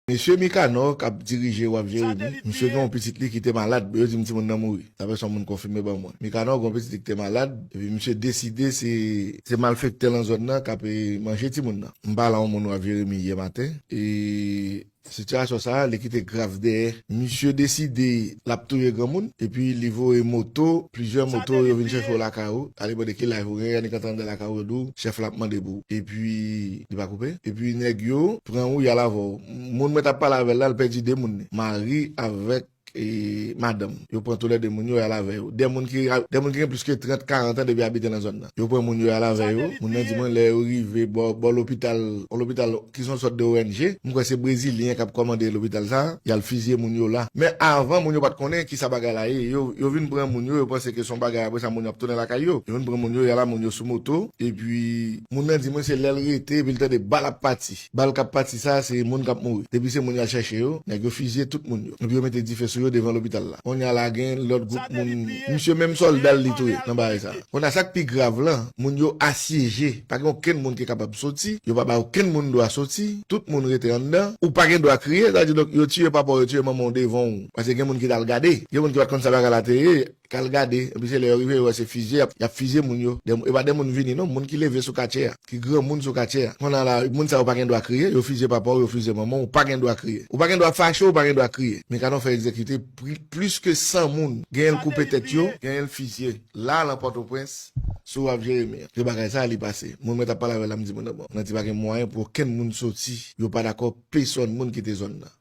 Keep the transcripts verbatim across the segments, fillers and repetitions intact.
Mesye Mikanò k ap dirije W A P Jeremi, misye gen yon pitit li ki te malad, yo di m timoun nan mouri. Dapre sa yon moun konfime ban mwen. Mikanò gen yon pitit li ki te malad, epi misye deside se, se malfektè nan zòn nan k ap, e, manje timoun nan. M pale a yon moun W A P Jeremi yè maten, e sitiyasyon sa a, li kite grav dèyè. Misye deside l ap touye granmoun, epi li voye moto, plizyè moto, yo vin chèche w lakay ou, ale mande ki live ou genyen, annik antre anndan lakay ou, yo di w, chèf la ap mande pou ou. Epi, li pa koupe. Epi nèg yo pran ou, y al avè w. Moun mwen t ap pale avè l la, l pèdi de moun li. Mari avèk, e, madanm. Yo pran toulède moun yo, y al avè yo. De moun ki, de moun ki gen plis ke trant, karant an depi abite nan zòn nan. Yo pran moun yo, y al avè yo. Moun nan di mwen, lè yo rive bò, bò lopital, yon lopital ki se yon sòt de O N G, m kwè se Brezilyen k ap kòmande lopital sa, y al fizye moun yo la. Men avan, moun yo pa t konnen kisa bagay la ye. Yo, yo vin pran moun yo, yo panse ke se yon bagay, apre sa, moun yo ap tounen lakay yo. Yo vin pran moun yo, y al a moun yo sou moto, epi moun nan di mwen se lè l rete, epi l tande bal ap pati. Bal k ap pati sa, se moun k ap mouri. Depi se moun y al chèche yo, nèg yo fizye tout moun yo. Epi yo mete dife sou yo devan lopital la. Kounye a la gen lòt gwoup moun, misye menm sòlda l li touye nan bagay sa. Kounye a sa k pi grav lan, moun yo asyeje. Pa gen okenn moun ki kapab soti, yo pa ba okenn moun dwa soti, tout moun rete anndan. Ou pa gen dwa kriye, sa vle di donk yo tiye papa w, yo tiye manman w devan w. Paske gen moun ki t al gade, gen moun ki pa t konn sa bagay la te ye, k al gade, epi se lè yo rive, yo wè se fizye, y ap, y ap fizye moun yo. De, e pa de moun vini non, moun ki leve sou katye a, ki granmoun sou katye a. Kounye a la, moun sa yo pa gen dwa kriye, yo fizye papa w, yo fizye manman w, ou pa gen dwa kriye. Ou pa gen dwa fache, ou pa gen dwa kriye. Mikanò fè egzekite pri-, plis ke san moun, genyen l koupe tèt yo, genyen l fizye. La, nan Pòtoprens, sou W A P Jeremi an. Se bagay sa a li pase. Moun mwen t ap pale avè l la, m di moun nan bon. Nan di pa gen mwayen pou okenn moun soti. Yo pa dakò, pesòn moun kite zòn nan.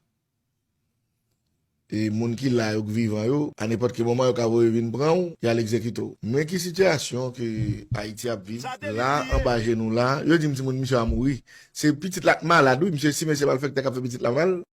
E moun ki la yo, k vivan yo, a nenpòt ki moman, yo ka voye vin pran w, y al egzekite w. Men ki sitiyasyon ke Ayiti ap viv la, anba je nou la, yo di m timoun misye a mouri. Se pitit la k malad, wi, misye, si mesye malfektè k ap fè pitit la mal,